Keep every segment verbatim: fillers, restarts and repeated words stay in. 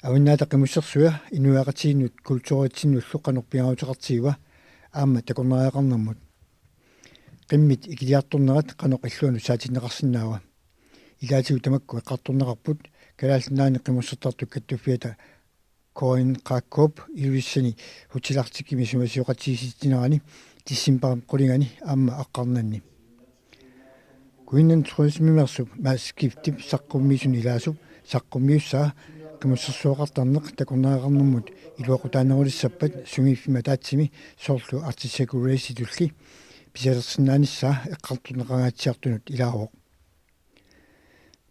Avannaata Qimussersua inuiaqatigiinnut kulturitsinnullu qanoq pingaaruteqartigiva aamma takornariaqarnermut? Qimmit ikiliartornerat qanoq illuanut saatinneqarsinnaava? Ilaatigut tamakku eqqartorneqarput Kalaallit Nunaanni qimussertartut kattuffiata Karin Qaakkooq Ilulissani Hotel Arcticimi isumasioqatigiissitsinerani decembarip qulingani aamma aqqarnanni. Kuinnan Turismimeersup Mads Skiftep saqqummiisuni ilaasup saqqummiussaa qimussersuaqartarneq takornariaqarnermut iluaqutaanerulissappat sumiiffimmi ataatsimi soorlu Arctic Circle Race-itulli pisalersinnaanissaa eqqartorneqangaatsiartunut ilaavoq.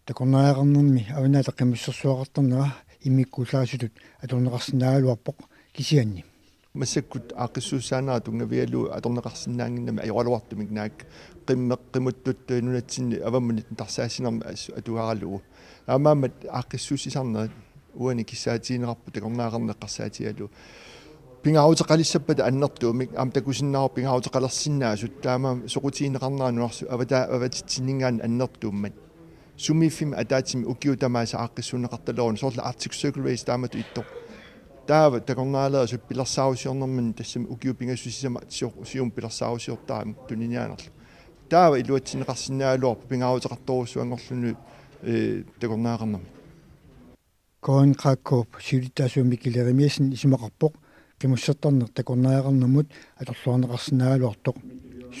Takornariaqarnermi Avannaata Qimussersuaqartarnera immikkuullarisutut atorneqarsinnaagaluarpoq kisianni. Massakkut aaqqissuussaanera tunngavigalugu atorneqarsinnaannginnami ajoraluartumik naak qimmeq qimuttut nunatsinni avammut nittarsaasinermi as-, atugaaralugu. Taamaammat aaqqissuussisarnerit uani kissaatigineqarput takornariaqarneq eqqarsaatigalugu. Pingaaruteqalissappata annertuumik aamma takusinnaavarput pingaaruteqalersinnaasut taamaammat soqutigineqarnera nunarsuup avataa-, avatitsinninngaanniit annertuummat. Sumiiffimmi ataatsimi ukiut tamaasa aaqqissuunneqartaleruneq soorlu Arctic Circle Race taamatut ittoq. Taava takornarialerisut pilersaarusiornerminni tassami ukiut pingasut sisamat sio-, siumut pilersaarusiortaramik tuniniaanerlugu. Taava iluatsinneqarsinnaagaluarpoq pingaaruteqartorujussuanngorluni, ee, takornariaqarnermi. Karin Qaakkooq siulittaasua Mikkel Jeremiassen isumaqarpoq qimussertarneq takornariaqarnermut atorluarneqarsinnaagaluartoq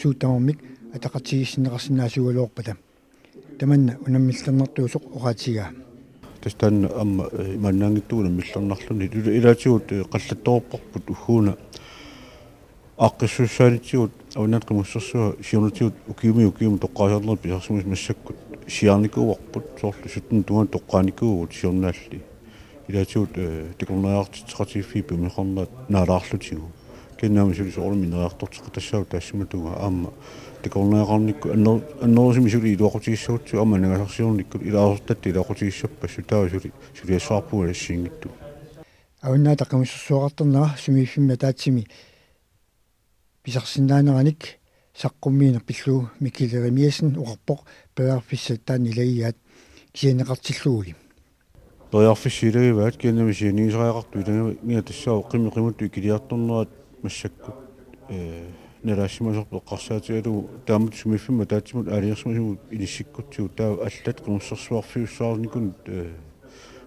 suut tamarmik ataqatigiissinneqarsinnaasuugaluarpata. Tamanna unammillernartuusoq oqaatigaa. Tassa taanna aamma, eh, imaannaanngitsugut unammillernarluni. Ila-, ilaatigut, eh, qallattoorparput ugguuna aaqqissuussaanitsigut Avannaata Qimussersua siornatigut ukiumi ukiumi toqqaasarnerit pisarsimasut massakkut siaarnikuuarput soorlu sytten tungaanut toqqaanikuuvugut siornaalli. Ilaatigut, eh, takornariaqartitseqatigiiffiit piumasaqarnerat naalaarlutigu. Kisianni aamma suli soorunami ineriartorteqatassaavoq taassuma tungaa aamma takornariaqarnikkut anner-, annerusumik suli iluaqutigissagutsigu aamma nangasarsiornikkut ilaasortatta iluaqutigissappassuk taava suli suliassavarput assigiinngitsunik. Avannaata Qimussersuaqartarnera sumiiffimmi ataatsimi pisarsinnaaneranik saqqummiineq pillugu Mikkel Jeremiassen oqarpoq periarfissat taanna ilagigaat kisianni eqqartilluguli. Periarfissat ilagivaat kisianni sianigisariaqartut ilagivaat tassaavoq qimmit qimuttut ikiliartornerat massakkut, eh, nalaassimasarput eqqarsaatigalugu taamatut sumiiffimmi ataatsimut aalajangersimasumut inissikkutsigu taava allat qimussersuarfiussaarnikunut, eh,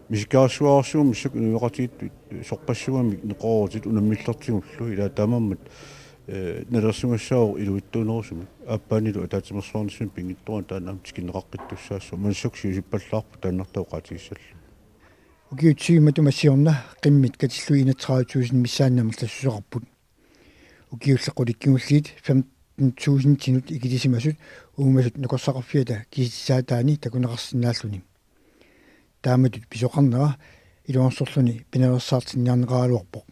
misikkaarsuaarsuum massakkut inuiaqatigiittut sorpassuarmik neqeroorutit unammillertigullu ilaa taamaammat, eh, nalilersugassaavoq iluitsuunerusumik. Aappaanilu ataatsimeersuarnissamut pinngitsoorani taanna aamma tikinneqaqqittussaassaaq. Massakkut siusippallaarpoq taannartaa oqaatigissallugu. Ukiut siumut matuma siorna qimmit katillugit enogtredive tusind missaanni amerlassuseqarput. Ukiullit qulit kingulliit femten tusindinut ikilisimasut uumasut nakorsaqarfiata kisitsaataani takuneqarsinnaalluni. Taamatut pisoqarnera ilungersorluni pinaveersaartinniarneqaraluarpoq.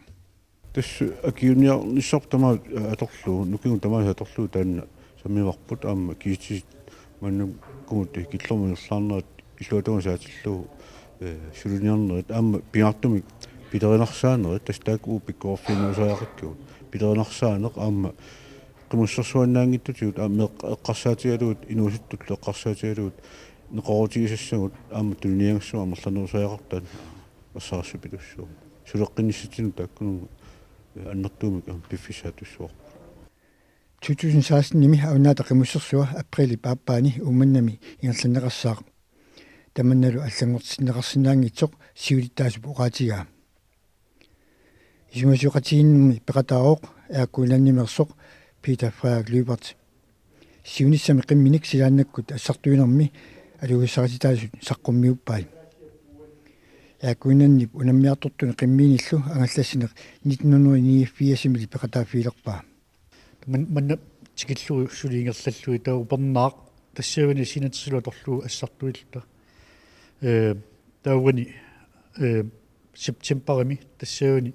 Tassa akiliiniarnissarput tamaat atorlugu, nukingut tamaasa atorlugu taanna sammivarput aamma kisitsisit maannakkumut killormut ingerlaarnerat illuatungaatsiarlugu, eh, suliniarnerit aamma pingaartumik pilerinarsaaneri tassa taakku pikkoriffiginerusariaqakkagut pilerinarsaaneri aamma qimussersuannaanngitsutigut aamma eq-, eqqarsaatigalugit inuusuttullu eqqarsaatigalugit neqeroorutigisassagut aamma tuniniagassat amerlanerusariaqartut taanna ersarissupilussuuvoq. Suleqqinnissatsinnut taakkununnga, eh, annertuumik aamma piffissaatussuarput. To tusind seksten-imi Avannaata Qimussersua aprilip aappaani Uummannami ingerlanneqassaaq. Tamannalu allanngortinneqarsinnaanngitsoq siulittaasup oqaatigaa. Isumasioqatigiinnermi peqataavoq Air Greenlandimeersoq Peter Frederik Lyberth. Siunissami qimminik silaannakkut assartuinermi alugissarititaasut saqqummiuppai. Air Greenlandip unammiartortuni qimmiinillu angallassineq nitten hundrede niogfirs-imili peqataaffigilerpaa. Man-, manna tikillugu suli ingerlallugit taava upernaaq tassavani S-enogtresilu atorlugu assartuilluta. Ee, taavani, ee, septembarimi tassavani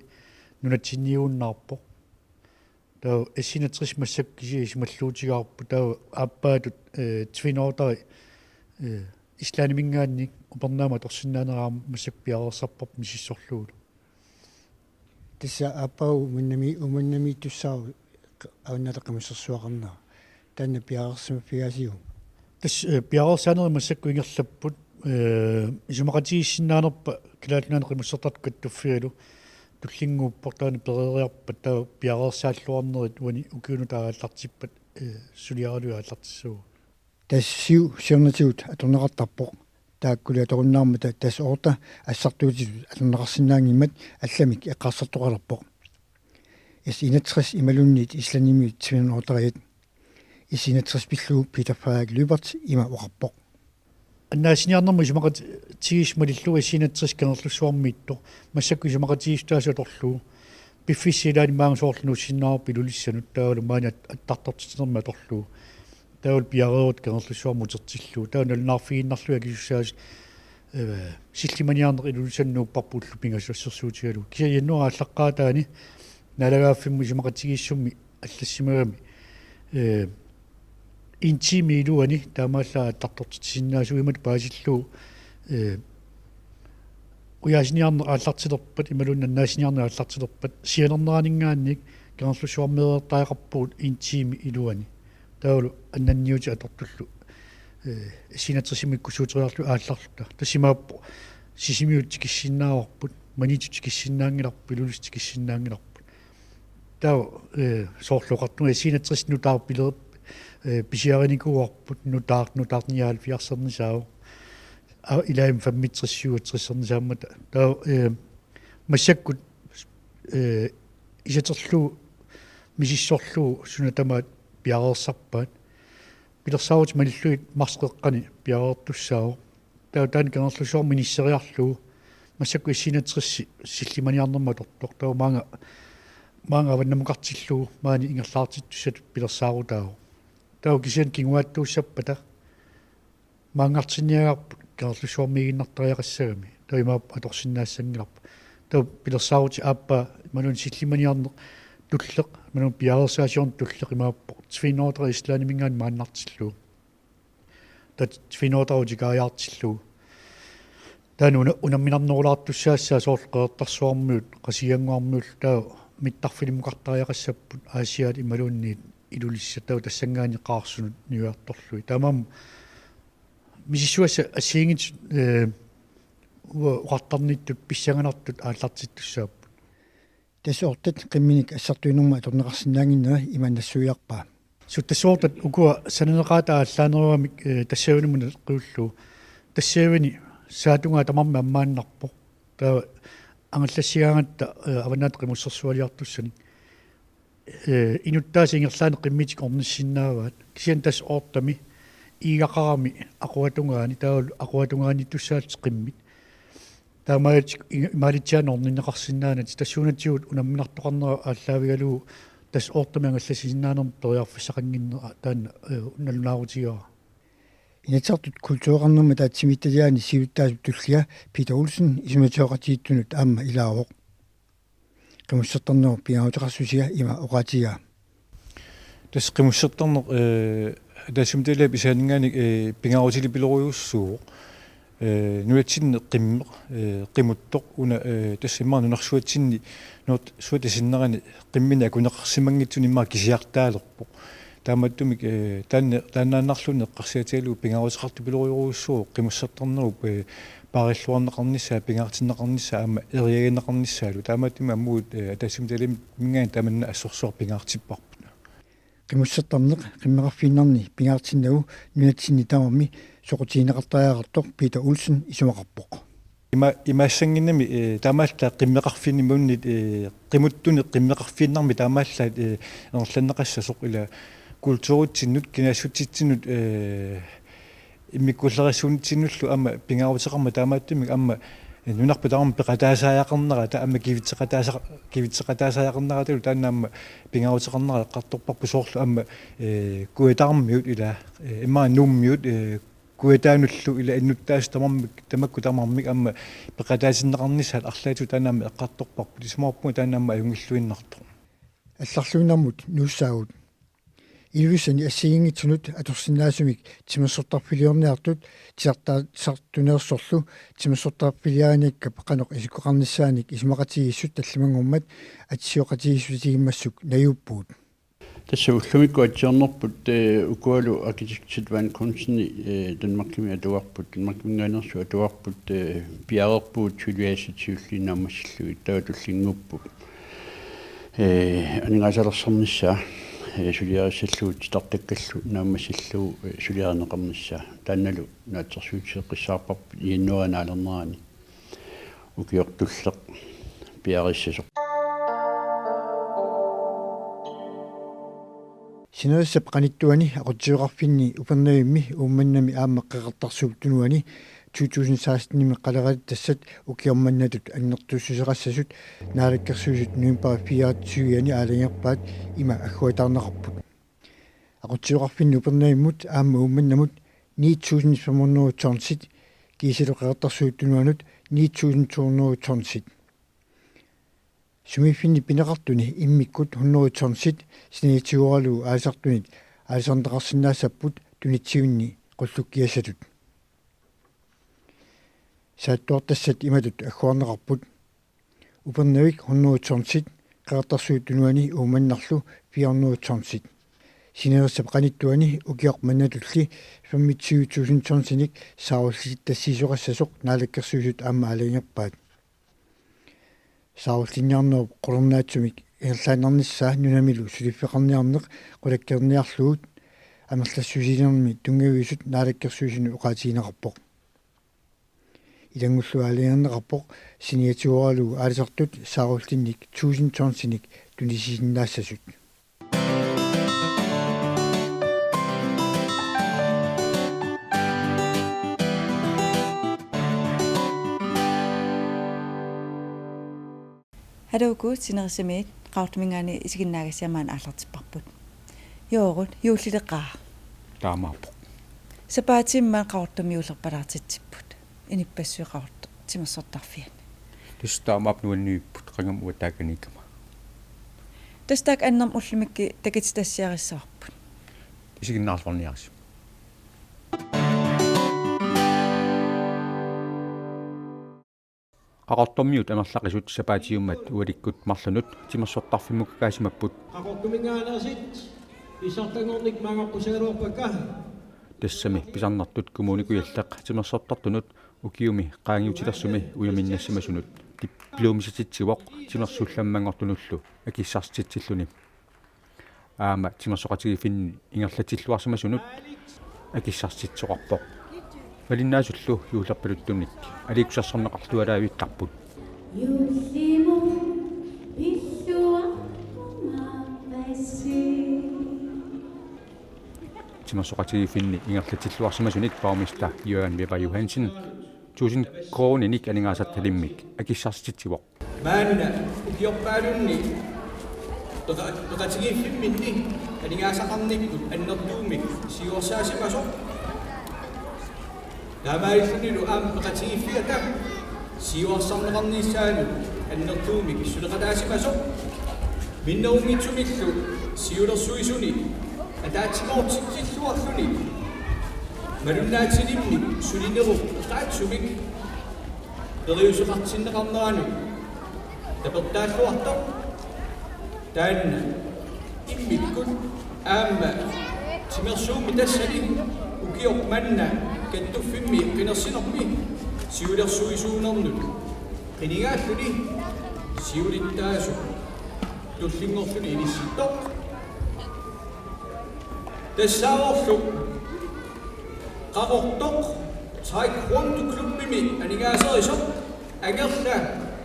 nunatsinniigunnaarpoq. Taava S-enogtres massakkut kisiat isumalluutigaarput taava aappaatut, ee, Twin Otteri, ee, Islandiminngaanniit upernaamut atorsinnaanera aamma massakkut piareersarparput misissorlugulu. Tassa aappaagu Uummannami-, Uummannamiittussaavoq Avannaata Qimussersuaqarnera. Taanna piareersimaffigaasiuk? Tassa, eh, piareersaanerit massakkut ingerlapput, Ee, isumaqatigiissinnaanerpa Kalaallit Nunaanni Qimussertartut Kattuffialu tullinnguuppoq, taanna pereeriarpat taava piareersaalluarnerit uani ukiunut aallartippat, ee, suliaralugit aallartissavarput. Tassa siu siornatigut atorneqartarpoq. Taakkuli atorunnaarmata tassa oorta assartuutitut atorneqarsinnaanngimmat allamik eqqarsartoqalerpoq. S enogtres imaluunniit Islandimiut Tvin Notariat. S enogtres pillugu Peter Frederik Lyberth ima oqarpoq: Annaassiniarnermut isumaqatigiissut malillugu S enogtres Kangerlussuarmiittoq. Massakkut isumaqatigiissutaasut atorlugu. Piffissap ilaani maanga soorlu nuussinnaavarput Ilulissanut, taavalu maani at-, attartortitsinermik atorlugu. Taavalu piareerupput Kangerlussuarmut utertillugu. Taava nalunaarfigiinnarlugit akisussaasut, ee, sillimaniarneq Ilulissanut nuupparput ullut pingasut assersuutigalugu. Kisianni januaarip aallaqqaataani naalagaaffimmut isumaqatigiissummi allassimagami, ee, en time iluani taamaallaat attartortitsisinnaasugut, imatut paasillugu, ee, ujaasiniarneq aallartilerpat imaluunniit annaassiniarneq aallartilerpat sianerneraninngaanniit Kangerlussuarmeereertariaqarpugut en time iluani. Taavalu annanniutit atortullu, ee, S enogtresimut ikkussuuteriarluta aallarluta. Tassa imaappoq Sisimiut tikissinnaavarput, Maniitsoq tikissinnaaginnarpoq, Ilulissat tikissinnaaginnarput. Taava, ee, soorlu oqartunga S enogtres nutaaq piler-, ee, pisiarinikuuarput, nutaaq, nutaaq nioghalvfjerdsernisaavoq. Aa, ilaammi femogtres syvogtressernisaammata. Taava, ee, massakkut, ee, isaterlugu misissorlugu suna tamaat piareersarpaat. Pilersaarutit malillugit marsi qeqqani piareertussaavoq. Taava taanna Kangerlussuarmi inisseriarlugu massakkut S enogtres sillimaniarnermut atortoq. Taava maanga, maanga avannamukartillugu maani ingerlaartittussatut pilersaarutaavoq. Taava kisianni kinguaattuussappata maanngartinniagarput Kangerlussuarmiiginnartariaqassagami. Taava imaappoq atorsinnaassanngilaq. Taava pilersaarutit aappaa imaluunniit sillimaniarneq tulleq, imaluunniit piareersaasiorneq tulleq imaappoq Tvin Notari Islandiminngaanniit maannartillugu. Taava Tvin Notari utikaajaartillugu. Taanna una-, unamminarnerulaartussaassaaq soorlu Qeqertarsuarmiut, Qasigiannguarmiullu taava mittarfilimukartariaqassapput Aasiaat imaluunniit Ilulissat, taava tassanngaanniit qaarsunut niuertorlugit. Taamaammat misissugassat assigiinngitsut, ee, uanga oqartarnittut pissanganartut aallartittussaapput. Tassa oortat qimminik assartuinermut atorneqarsinnaannginnera ima nassuiarpaa. Suu, tassa oortat ukua sananeqaata aallaanerugamik, ee, tassavinnut naleqqiullugu. Tassavinni saatungaa tamarmik ammaannarpoq. Taava angallassigaangatta, ee, Avannaata Qimussersualiartussanik, ee, inuttaasut ingerlaannaq qimmitik ornissinnaavaat. Kisianni tassa oortami iigaqarami aquatungaani, taavalu aquatungaaniittussaallutik qimmit. Taamaallutik i-, imaalitsiaannaq orninneqarsinnaanatik, tassuunatigut unamminartoqarnera aallaavigalugu tassa oortami angallassisinnaanermut periarfissaqannginnera taanna, ee, nalunaarutigaara. Inatsisartut kultureqarnermut ataatsimiititaliani siulittaasup tullia Peter Olsen isumatoqatigiittunut aamma ilaavoq. Qimussertarnerup pingaaruteqarsusia ima oqaatigaa. Tassa qimussertarneq, ee, ataatsimiititaliap isaaninngaanniit, ee, pingaarutilik pilorujussuuvoq. Ee, nunatsinni qimmeq, ee, qimuttoq una, ee, tassa immaqa nunarsuatsinni, nunarsuatta sinnerani qimminik akuneqarsimanngitsunik immaqa kisiartaalerpoq. Taamaattumik, ee, taanna, taannaannarluunniit eqqarsaatigalugu pingaaruteqartupilorujussuuvoq qimussertarnerup, ee, paarilluarneqarnissaa, pingaartinneqarnissaa aamma eriagineqarnissaalu. Taamaattumik ammut, ee, ataatsimiititaliaminngaanniit tamanna assorsuaq pingaartipparput. Qimussertarneq qimmeqarfiinnarni pingaartinnagu nunatsinni tamarmi soqutigineqartariaqartoq Peter Olsen isumaqarpoq. Ima-, imaassannginnami, ee, taamaallaat qimmeqarfinni imaluunniit, ee, qimuttunik qimmeqarfiinnarmik taamaallaat, ee, ingerlanneqassasoq, ila kulturitsinnut, kinaassutsitsinut, ee, immikkuullarissuunitsinnullu aamma pingaaruteqarmat taamaattumik aamma, ee, nunarput tamarmi peqataasariaqarnerata aamma kivitseqataasa-, kivitseqataasariaqarneratalu taanna aamma pingaaruteqarnera eqqartorparput, soorlu aamma, ee, kujataarmiut ila, ee, immaqa nuummiut, ee, kujataanullu ila innuttaasut tamarmik, tamakku tamarmik aamma peqataatinneqarnissaat arlaatigut taanna aamma eqqartorparput, isumaqarpunga taanna aamma ajunngilluinnartoq. Allarluinnarmut nuussaagut. Ilulissani assigiinngitsunut atorsinnaasumik timersortarfiliorniartut titartaasartuneersorlu timersortarfiliarinikkap qanoq isikkoqarnissaanik isumaqatigiissut tallimanngormat atsioqatigiissutigimmassuk najuuppugut. Tassa ullumikkut atsiornerput, eh, ukualu arkitektit Van Kunsen, eh, Danmarkimi atugarput, Danmarkiminngaanneersut atugarput, eh, piareerpugut suliassat siulliit naammassillugit, taava tullinnguuppoq, eh, aningaasalersornissaa, eh, suliarissallugu titartakkallu naammassillugu, eh, suliarineqarnissaa. Taannalu naatsorsuutigeqqissaarparput januaarip naalernerani ukioq tulleq piareersassasoq. Sinerissap qanittuani aqutsisoqarfinni Upernavimmi Uummannami aamma Qeqertarsuup Tunuani to tusind seksten-imi qaleralittassat ukioq mannatut annertussuseqassasut Naalakkersuisut novembarip fireogtyve-ani aalajangerpaat ima agguataarneqarput. Aqutsisoqarfinni Upernavimmut aamma Uummannamut ni tusind fem hundrede tonsit, kiisalu Qeqertarsuup Tunuanut ni tusind to hundrede tonsit. Sumiiffinni pineqartuni immikkut hundrede tonsit saniatigooralugu aalisartunit aalisarneqarsinnaassapput tunitsivinni qullukkiassatut. Saattuartassat imatut agguarneqarput: Upernavik hundrede tonsit, Qeqertarsuup Tunuani Uummannarlu fire hundrede tonsit. Sinerissap qanittuani ukioq mannatulli femogtyve tusind tonsinik saarullittassiisoqassasoq Naalakkersuisut aamma aalajangerpaat. Saarullinniarnerup qularnaatsumik ingerlaannarnissaa nunamilu suliffeqarniarneq qulakkeerniarlugu amerlassusiinermi tunngaviusut Naalakkersuisunut oqaatigineqarpoq. Ilanngullugu aalajangerneqarpoq saniatigooralugu aalisartut saarullinnik tusind tonsinik tunisisinnaassasut. Hallo, Sinerissamiit Qaqortuminngaanniit isiginnaagassiaq maani aallartipparput. Joorut, juullileqaaq. Taamaappoq. Sapaatiummat Qaqortumi juullerpalaartitsipput. Inuppassuit Qaqortumi timersortarfianni. Tassa taamaappoq nuannivipput, qangamut uattaaq kanikkama. Tassa taakku annermik ullumikkut takutitassiarissavarput. Isiginnaarluarniarisi. Qaqortormiut amerlaqisut sapaatiummat ualikkut marlunut timersortarfimmukakaasimapput. Qaqortuminngaanneersut pissartanngornikkut maangaqqusagaluarpakka. Tassami pisarnertut Kommune Kujalleq timersortartunut ukiumi qaangiutilersumi ujaminnassimasunut diplomisatitsivoq timersullammanngortunullu akissarsitsilluni. Aamma timersoqatigiiffinni ingerlatsilluarsimasunut akissarsitsoqarpoq. Malinnaasullu juullerpaluttunik aliikkusersorneqartualaavittarput. Juullimut pilluaqqumaappassi. Timersoqatigiiffinni ingerlatsilluarsimasunit borgmester Jørgen Wepper Johansen tusind koruuninik aningaasartalimmik akissarsititsivoq. Maanna ukiorpaalunni peqa-, peqatigiiffimminni aningaasaqarnikkut annertuumik siuarsaasimasoq. Taamaalillunilu aamma peqatigiiffiata siuarsarneqarnissaanut annertuumik suleqataasimasoq. Minnerunngitsumillu siulersuisuni ataatsimoortitsilluarluni malunnaatilimmik sulinerup eqaatsumik periuseqartinneqarneranut tapertaalluartoq. Taanna immikkut aamma timersuummi tassani ukioq manna kattuffimmi qinersinermi siulersuisuunernut qinigaalluni siulittaasup tullinngorluni inissittoq. Tassaavorlu Qaqortoq Taekwondo Klubbimi aningaaserisoq Angerla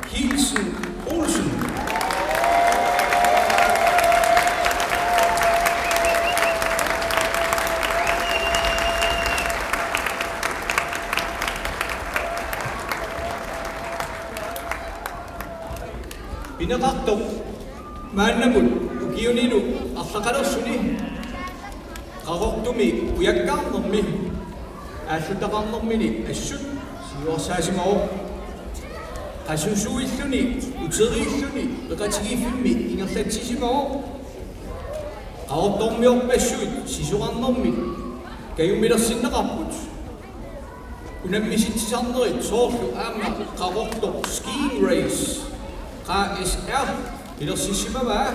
Kielsen Olsen. Pineqartoq maannamut ukiunilu arlaqalersuni Qaqortumi ujakkaarnermi aalluttaqarnermini assut siuarsaasimavoq. Qasusuilluni uteriilluni peqatigiiffimmi ingerlatsisimavoq. Qaqortormiorpassuit sisorarnermik kajumilersinneqarput. Unammisitsisarnerit soorlu aamma Qaqortoq Skiing Race, Q S R, pilersissimavaa.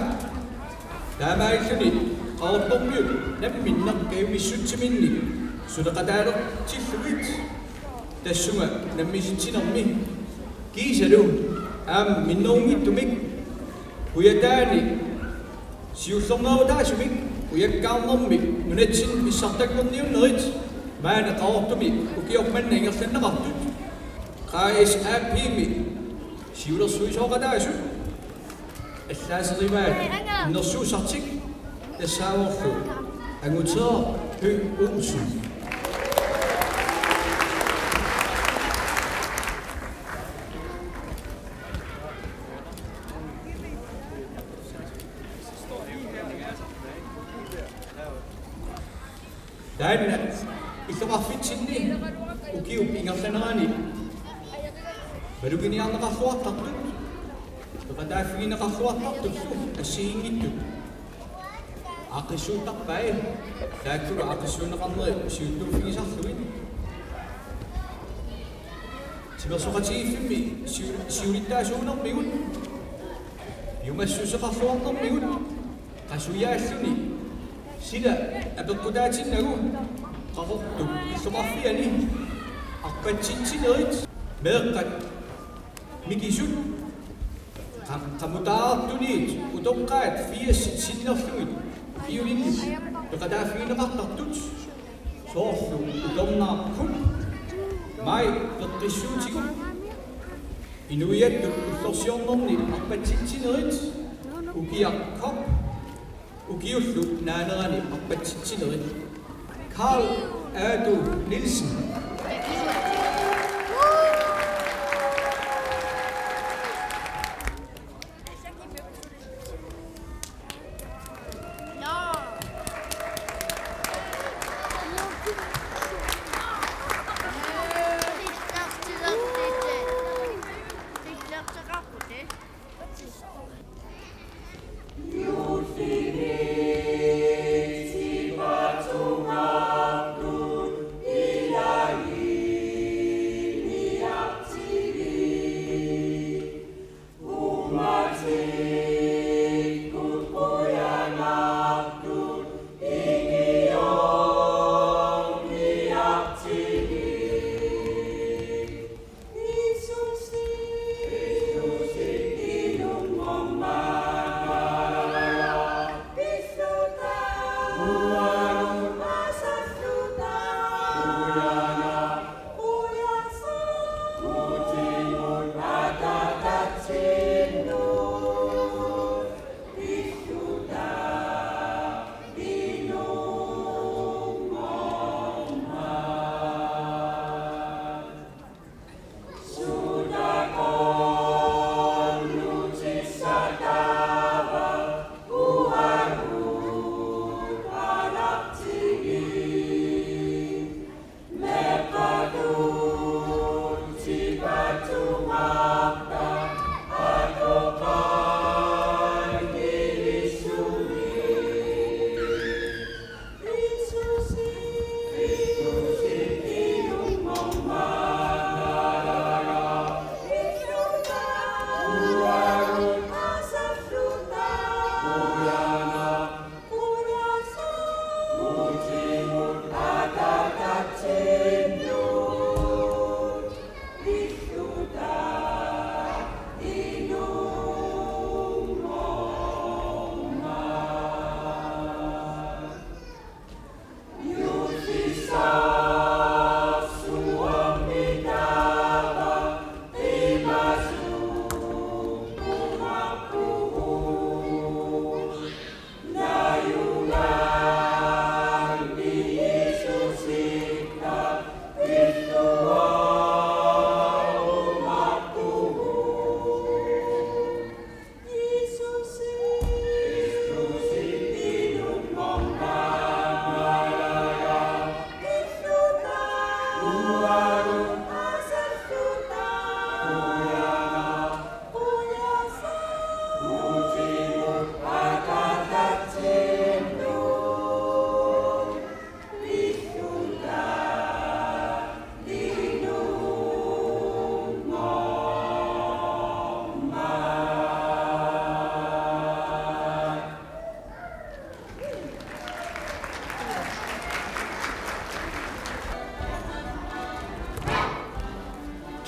Taamaalilluni Qaqortormiut namminneq kajumissutsiminnik suleqataalertillugit tassunga nammisitsinermi kiisalu aamma minnerunngitsumik kujataani siullermeerutaasumik ujakkaarnermik nunatsinni pissartanngorniunnerit maani Qaqortumi ukioq manna ingerlanneqartut K S A P-mi siulersuisooqataasut allaaserivaat innersuussartik tassaavorlu Anguteeraq Høegh Olsen. Taanna illoqarfitsinni ukiup ingerlanerani maluginiarneqarluartartut peqataaffigineqarluartartullu assigiinngitsut aaqqissuuttarpai, taakkulu aaqqissuunneqarneri siuttuuffigisarlugit. Timersoqatigiiffimmi siu-, siulittaasuunermigut piumassuseqarluarnermigut qasujaalluni sila apeqqutaatinnagu Qaqortup illoqarfiani arpatsitsinerit meeqqat mikisut qam-, qamutaartuniit utoqqaat firsit sinnerlugit ukiulinni peqataaffigineqartartut soorlu Utornaaq Cup, Maj Peqqissuutigut, inuiattut ullorsiornerni arpatsitsinerit, Ukiaq Cup, ukiullu naanerani arpatsitsinerit. Carl Aatu Nielsen.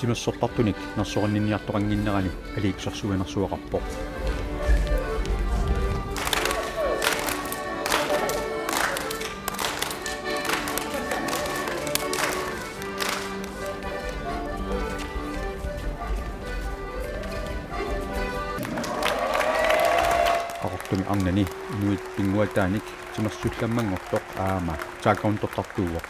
Timersortartunik nersorinninniartoqannginnerani aliikkusersuinersuaqarpoq. Qaqortumi arnani inuit pinnguataanik timersullammanngortoq aamma taekwondortartuuvoq.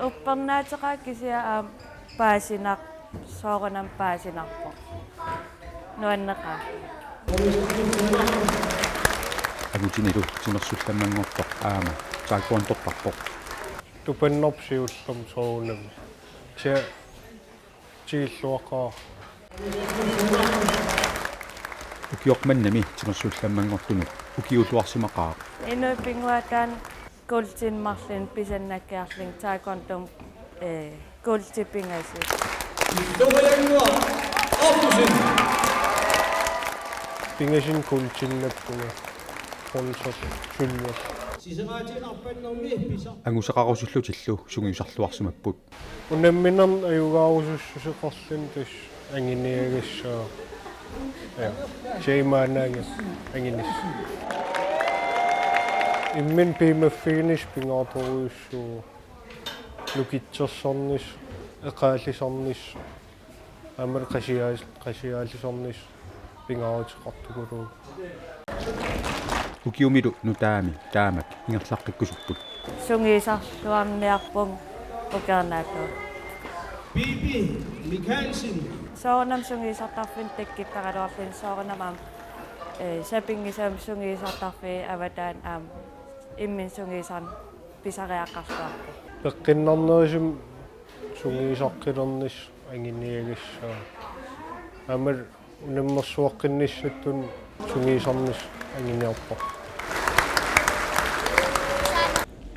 Uppernaateqaaq kisianni aamma paasinarpoq, soorunami paasinarpoq. Nuanneqaaq. Angutinilu timersullammanngortoq aamma taekwondortarpoq. Tupannerput siullermik soorunami. Tia tigilluaqaaq. Ukioq mannami timersullammanngortunut ukiulluarsimaqaaq. Inuit pinnguaataanni kuultinik marlunnik pisannakkiarlunga taekwondomi, ee, kuultit pingasut. Pingasunut kuultinnappunga bronzerlu sølvilu. Siseraatiinnarpannermi pisa- Angusaqarusullutillu sungiusarluarsimapput. Unamminernik ajugaarusussuseqarluni tassa anguniagassaaq. Ja. Tiimaannaanngilaq angunissaa. Imminut piumaffiginissaa pingaartorujussuuvoq. Nukittorsarnissaq, eqaallisarnissaq, aammalu qasiaas-, qasiaallisarnissaq pingaaruteqartukuluuvoq. Ukiumilu nutaami taamak ingerlaqqikkusupput. Sungiusarluarniarpunga ukiornaatigut. Bibi Michaelsen. Soorunami sungiusartarfinnut takkuttaraluarluni soorunami aamma, ee, sapinngisamik sungiusartarfiit avataani aamma imminut sungiusarneq pisariaqarluarpoq. Peqqinnarnerusumik sungiusaqqilernissaq anguniagassaaq. Aammalu unammersuaqqinnissattunut sungiusarnissaq anguniarparput.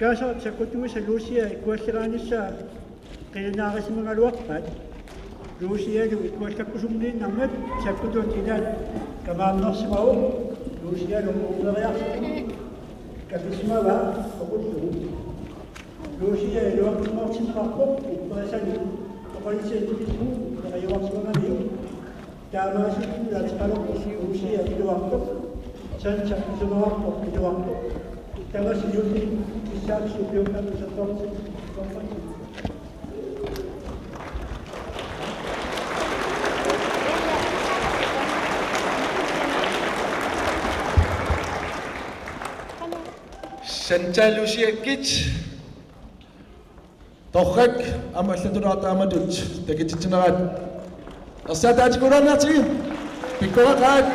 Kaasa sakkutuisa Lucia ikkualleraanissaq qilanaarisimagaluarpaat. Lucialu ikkuallakkusunniinnarmat sakkutuat ilaat kamaannersimavoq. Lucialu uumeriarlugu kapisimavaa oqullugu. Lucia iluaqqumoortinneqarpoq ipparisani oqalusiatigillugu neriuarsimavaniuk. Taamaasilluni ateqalerpoq Lucia iluartoq. Sansa isumaqarpoq iluartoq. Tamassi juulli kissaatsi ukiukkami satorti. Santa Lucia Kits. Torrak aamma allatuleraat taamatut takutitsineraat. Ersaataatikuunaartigit. Pikkoraqaat.